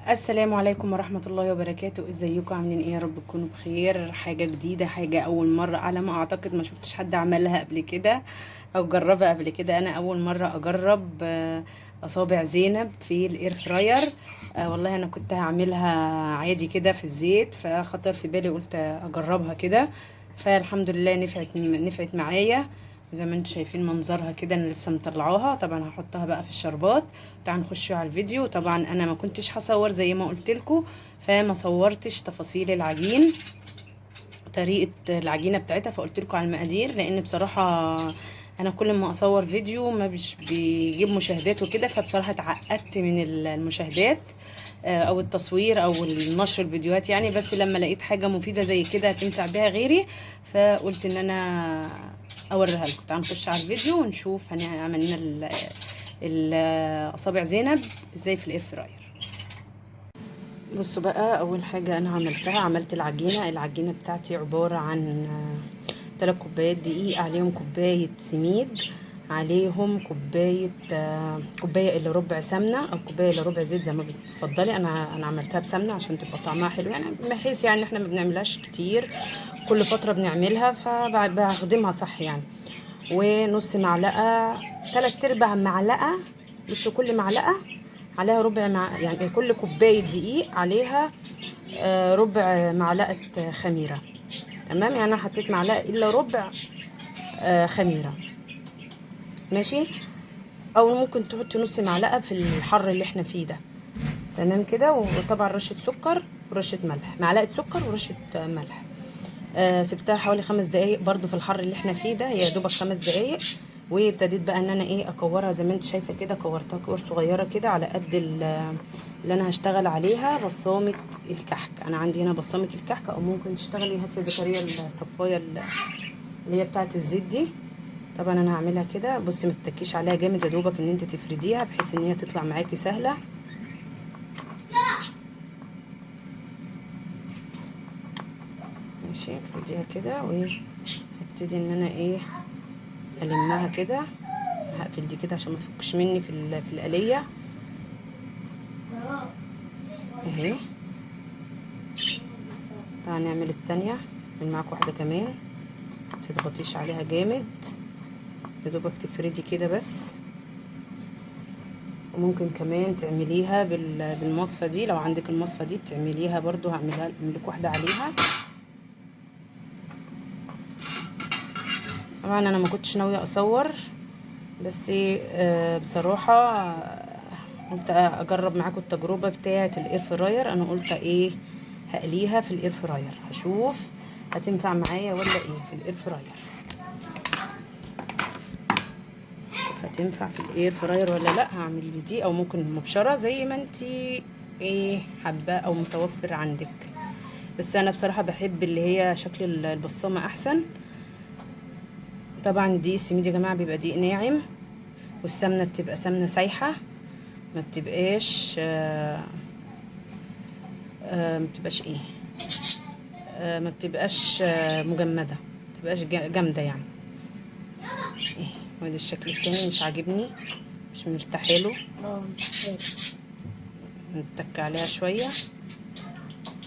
السلام عليكم ورحمة الله وبركاته. ازيكم؟ عاملين ايه؟ يا رب تكونوا بخير. حاجة جديدة، حاجة اول مرة على ما اعتقد ما شفتش حد عملها قبل كده او جربها قبل كده. انا اول مرة اجرب اصابع زينب في ال air fryer. والله انا كنت هعملها عادي كده في الزيت، فخطر في بالي قلت اجربها كده، فالحمد لله نفعت معايا. وزي ما انتم شايفين منظرها كده، انا لسه مطلعاها، طبعا هحطها بقى في الشربات. تعالوا نخش على الفيديو. طبعا انا ما كنتش هصور زي ما قلت لكم، فما صورتش تفاصيل العجين، طريقه العجينة بتاعتها، فقلت لكم على المقادير، لان بصراحة انا كل ما اصور فيديو ما مش بيجيب مشاهدات وكده، فبصراحة اتعقدت من المشاهدات او التصوير او النشر الفيديوهات يعني. بس لما لقيت حاجة مفيدة زي كده هتنفع بيها غيري، فقلت ان انا اوريها لكم. تعالوا نخش على الفيديو ونشوف هنعمل لنا اصابع زينب ازاي في ال air fryer. بصوا بقى، اول حاجة انا عملتها، عملت العجينة. العجينة بتاعتي عبارة عن 3 كوبايات دقيق، عليهم كوباية سميد، عليهم كوباية الا ربع سمنه او كوباية الا ربع زيت زي ما بتفضلي. انا عملتها بسمنه عشان تبقى طعمها حلو، يعني بحيث يعني احنا ما بنعملهاش كتير، كل فترة بنعملها فبخدمها صح يعني. ونص معلقه، 3/4 معلقه، بصوا كل معلقه عليها ربع مع يعني كل كوباية دقيق عليها ربع معلقه خميره. تمام، يعني انا حطيت معلقه الا ربع خميره، ماشي، او ممكن تحطي نص معلقه في الحر اللي احنا فيه ده. تمام كده. وطبعا رشه سكر ورشه ملح، معلقه سكر ورشه ملح. سبتها حوالي 5 دقايق برضو في الحر اللي احنا فيه ده، هي دوبك 5 دقايق. وابتديت بقى ان انا ايه اكورها زي ما انت شايفه كده، كورتها كور صغيرة كده على قد اللي انا هشتغل عليها. بصامه الكحك، انا عندي هنا بصامه الكحك، او ممكن تشتغلي، هاتي يا زكريا الصفايه اللي هي بتاعه الزيت دي. طبعا انا هعملها كده، بصي ما تتكيش عليها جامد، يا دوبك ان انت تفرديها بحيث ان هي تطلع معاكي سهلة. ماشي، افرديها كده، وهبتدي ان انا ايه المها كده. هقفل دي كده عشان ما تفكش مني في القليه اهي. تعالى نعمل التانية، من معاك واحدة كمان، ما تضغطيش عليها جامد، يا دوبك تفردي كده بس. وممكن كمان تعمليها بالمصفى دي، لو عندك المصفى دي بتعمليها برضو. هعملها لك واحدة عليها. طبعا انا ما كنتش ناوية اصور، بس بصراحة قلت اجرب معاكم التجربة بتاعه ال air fryer. انا قلت ايه، هقليها في ال air fryer، هشوف هتنفع معايا ولا ايه في ال air fryer، هتنفع في ال air fryer ولا لا. هعمل دي او ممكن مبشرة زي ما انتي ايه حابة او متوفر عندك، بس انا بصراحة بحب اللي هي شكل البصامه احسن. طبعا دي السميد يا جماعة بيبقى دقيق ناعم، والسمنه بتبقى سمنه سايحه، ما بتبقاش ما بتبقاش ايه، ما بتبقاش مجمده، ما بتبقاش جامدة يعني. ايه وادي الشكل التاني مش عاجبني، مش مرتاحة له، نتك عليها شوية.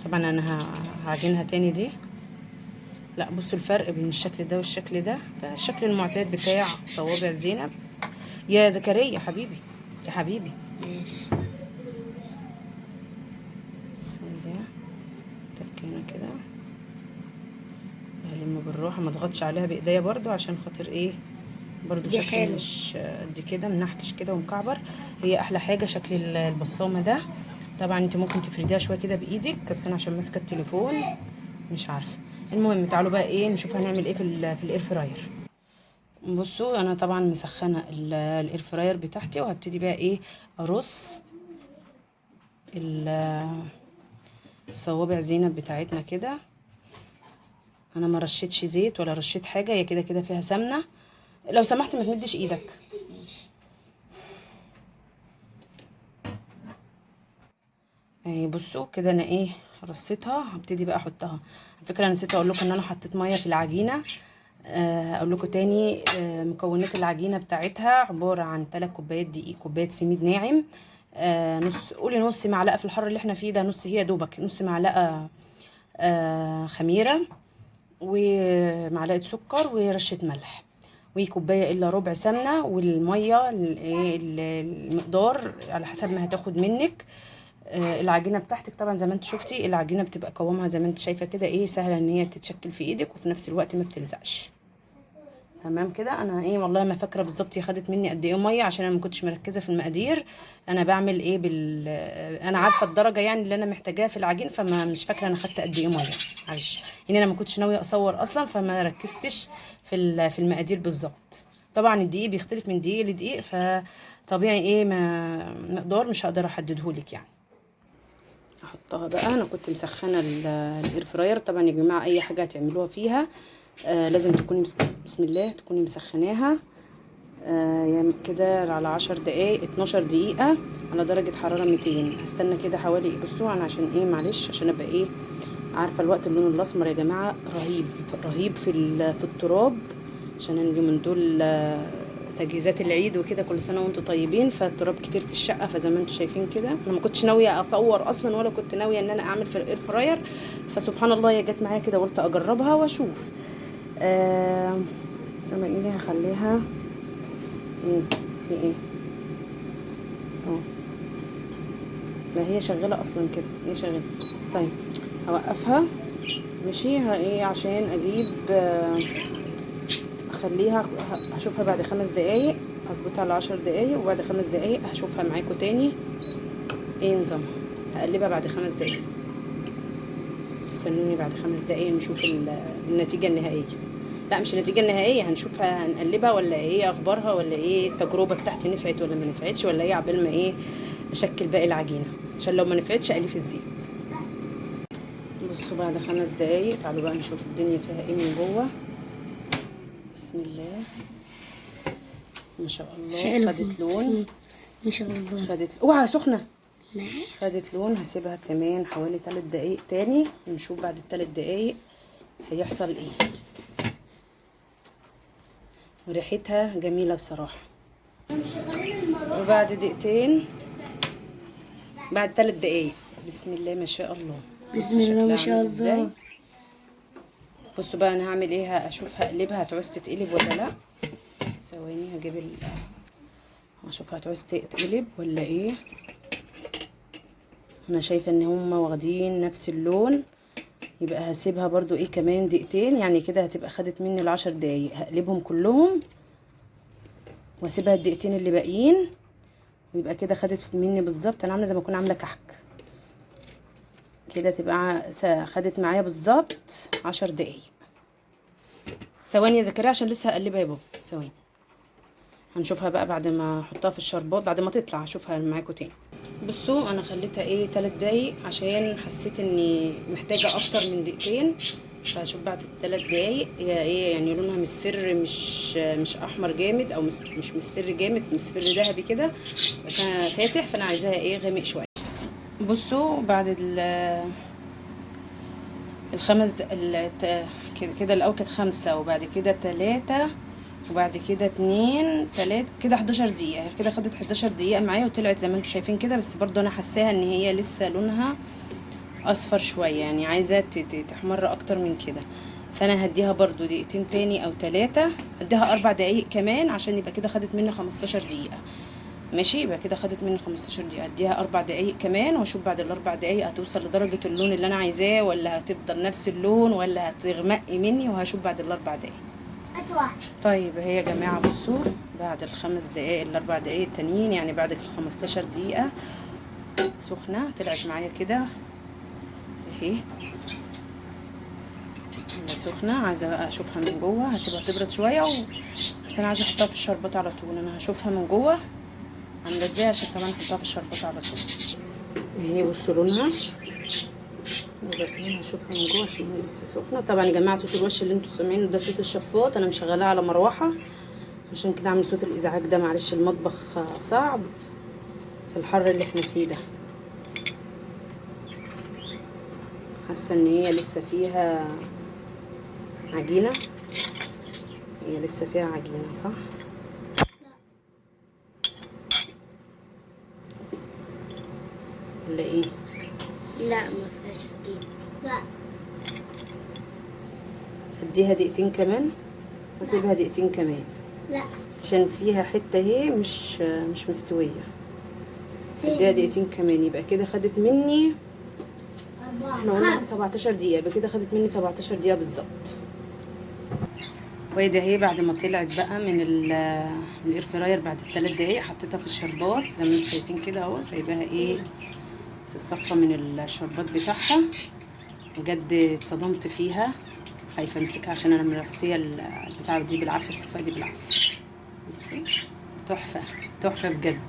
طبعا انا هعجنها تاني دي. لا بصوا الفرق بين الشكل ده والشكل ده، ده الشكل المعتاد بتاع صوابع زينب. يا زكريا حبيبي، يا حبيبي، ماشي، بسم الله. تركينا كده، هلم بالراحة، ما اضغطش عليها بايديا برضو عشان خاطر ايه، برضو دي شكل حلو. مش دي كده منحكش كده ومكعبر. هي احلى حاجة شكل البصامه ده. طبعا انت ممكن تفرديها شوية كده بايدك، بس انا عشان ماسكه التليفون مش عارفه. المهم تعالوا بقى ايه نشوف هنعمل ايه في ال air fryer. بصوا انا طبعا مسخنه ال air fryer بتاعتي، وهبتدي بقى ايه ارص الصوابع زينب بتاعتنا كده. انا ما رشيتش زيت ولا رشيت حاجة، هي كده كده فيها سمنه. لو سمحت ما تمدش ايدك. ماشي. اهي بصوا كده انا ايه رصيتها، هبتدي بقى احطها. على فكرة انا نسيت اقول لكم ان انا حطيت مية في العجينة. اقول لكم تاني، مكونات العجينة بتاعتها عبارة عن 3 كوبايات دقيق، كوباية سميد ناعم، نص، قولي نص معلقه في الحر اللي احنا فيه ده، نص هي دوبك نص معلقه خميره، ومعلقة سكر، ورشه ملح، وكوبايه الا ربع سمنه، والمية المقدار على حسب ما هتاخد منك. العجينة بتاعتك طبعا زي ما انت شفتي العجينة بتبقى قوامها زي ما انت شايفه كده، ايه سهلة ان هي تتشكل في ايدك، وفي نفس الوقت ما بتلزقش. تمام كده. انا ايه والله ما فاكره بالظبط هي خدت مني قد ايه مية، عشان انا ما كنتش مركزه في المقادير. انا بعمل ايه انا عارفه الدرجة يعني اللي انا محتاجاها في العجين، فما مش فاكره انا خدت قد ايه مية، معلش يعني انا ما كنتش ناوية اصور اصلا، فما ركزتش في المقادير بالظبط. طبعا الدقيق بيختلف من دقيق لدقيق، فطبيعي ايه ما مقدار مش هقدر احددهولك يعني. هحطها بقى. انا كنت مسخنه ال air fryer. طبعا يا جماعة اي حاجة هتعملوها فيها لازم تكوني بسم الله تكوني مسخناها يعني كده على 10 دقايق 12 دقيقة على درجه حرارة 200. هستنى كده حوالي، بصوا انا عشان ايه معلش عشان ابقى ايه عارفه الوقت. اللون الاسمر يا جماعة رهيب رهيب في التراب، عشان اليومين دول تجهيزات العيد وكده، كل سنة وانتم طيبين، فالتراب كتير في الشقة. فزي ما انتم شايفين كده انا ما كنتش ناوية اصور اصلا، ولا كنت ناوية ان انا اعمل في ال air fryer، فسبحان الله هي جت معايا كده قلت اجربها واشوف. انا ايه هخليها ايه في ايه لا هي شغالة اصلا كده، هي شغالة. طيب هوقفها ماشي. ايه عشان اجيب اخليها هشوفها بعد 5 دقايق، هظبطها على 10 دقايق، وبعد 5 دقايق هشوفها معاكم تاني ايه نظامها. هقلبها بعد 5 دقايق، استنوني بعد 5 دقايق نشوف النتيجة النهائية. لا مش النتيجة النهائية، هنشوفها هنقلبها ولا ايه اخبارها، ولا ايه التجربة بتاعتي نفعت ولا ما نفعتش ولا ايه، عبال ما ايه اشكل باقي العجينة، عشان لو ما نفعتش اقلي في الزيت. بصوا بعد 5 دقايق تعالوا بقى نشوف الدنيا فيها ايه من جوه. بسم الله ما شاء الله خدت لون ما شاء الله، خدت اوعى سخنة، خدت لون. هسيبها كمان حوالي 3 دقايق تاني، نشوف بعد 3 دقايق هيحصل ايه. وريحتها جميلة بصراحة. وبعد دقيقتين، بعد 3 دقايق، بسم الله ما شاء الله، بسم الله ما شاء الله. بصوا بقى انا هعمل ايه، اشوف هقلبها هتعوز تتقلب ولا لا. ثواني هجيب اشوف هتعوز تتقلب ولا ايه. انا شايفه ان هما واخدين نفس اللون، يبقى هسيبها برضو ايه كمان دقيقتين، يعني كده هتبقى خدت مني 10 دقايق. هقلبهم كلهم واسيبها الدقيقتين اللي باقيين، ويبقى كده خدت مني بالظبط. انا عامله زي ما اكون عامله كحك كده، تبقى خدت معايا بالظبط 10 دقايق. ثواني يا زكريا عشان لسه هقلبها يا بابا، ثواني. هنشوفها بقى بعد ما احطها في الشربات، بعد ما تطلع هشوفها معاكم تاني. بصوا انا خليتها ايه 3 دقايق عشان حسيت اني محتاجه اكتر من دقيقتين، فهشوف بعد 3 دقايق هي ايه يعني لونها مصفر، مش احمر جامد، او مش مصفر جامد، مصفر ذهبي كده فاتح، فانا عايزاها ايه غامق شوية. بصوا بعد الخمس كده الاول كانت 5، وبعد كده 3، وبعد كده 2، 3، كده 11 دقيقة. كده خدت 11 دقيقة معايا وطلعت زي ما انتم شايفين كده، بس برضو انا حاساها ان هي لسه لونها اصفر شوية، يعني عايزة تحمر اكتر من كده، فانا هديها برضو دقيقتين تاني او 3، هديها 4 دقايق كمان عشان يبقى كده خدت مني 15 دقيقة. ماشي، يبقى كده خدت مني 15 دقيقة. اديها 4 دقايق كمان واشوف بعد ال4 دقايق هتوصل لدرجة اللون اللي انا عايزاه، ولا هتفضل نفس اللون، ولا هتغمق مني، وهشوف بعد ال4 دقايق. طيب اهي يا جماعة، بصوا بعد ال5 دقايق ال4 دقايق التانيين، يعني بعد ال15 دقيقة سخنة طلعت معايا كده اهي سخنة. عايزة بقى اشوفها من جوه، هسيبها تبرد شوية بس انا عايزة احطها في الشربات على طول. انا هشوفها من جوه عامله ازاي عشان كمان احطها في الشربات على طول. اهي بصوا لونها، هشوفها من جوه عشان هي لسه سخنة. طبعا يا جماعة صوت الوش اللي انتوا سامعينه ده صوت الشفاط، انا مشغلاه على مروحة عشان كده عامل صوت الازعاج ده، معلش المطبخ صعب في الحر اللي احنا فيه ده. حاسه ان هي لسه فيها عجينه، هي لسه فيها عجينه صح؟ ولا ايه؟ لا ما فيهاش عجينة. لا. اديها دقيقتين كمان، اسيبها دقيقتين كمان. لا. عشان فيها حتة اهي مش مستوية. اديها دقيقتين كمان، يبقى كده خدت مني، احنا قلنا 17 دقيقة، يبقى كده خدت مني 17 دقيقة بالظبط. وادي اهي بعد ما طلعت بقى من ال air fryer بعد الثلاث دقايق، حطيتها في الشربات زي ما انتم شايفين كده اهو، سايباها ايه تتصفى من الشربات بتاعها. بجد اتصدمت فيها، خايفة امسكها عشان انا مرسيه البتاعه دي بالعافية، الصفة دي بالعافية. بصوا تحفة تحفة بجد.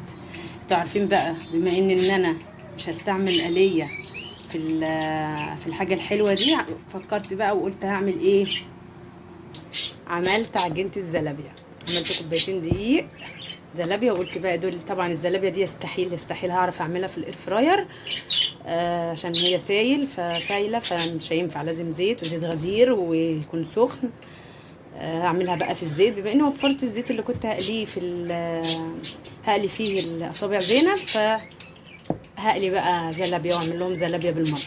انتوا عارفين بقى بما ان انا مش هستعمل آلية في الحاجة الحلوة دي، فكرت بقى وقلت هعمل ايه. عملت عجينه الزلابيه، عملت كوبايتين دقيق زلابيه، وقلت بقى دول طبعا الزلابيه دي يستحيل يستحيل هعرف اعملها في ال air fryer، عشان هي سايل فسايله، فمش هينفع، لازم زيت وزيت غزير ويكون سخن. هعملها بقى في الزيت، بما اني وفرت الزيت اللي كنت هقليه في هقلي فيه الاصابع زينب، فهقلي بقى زلابيه واعمل لهم زلابيه بالمرة.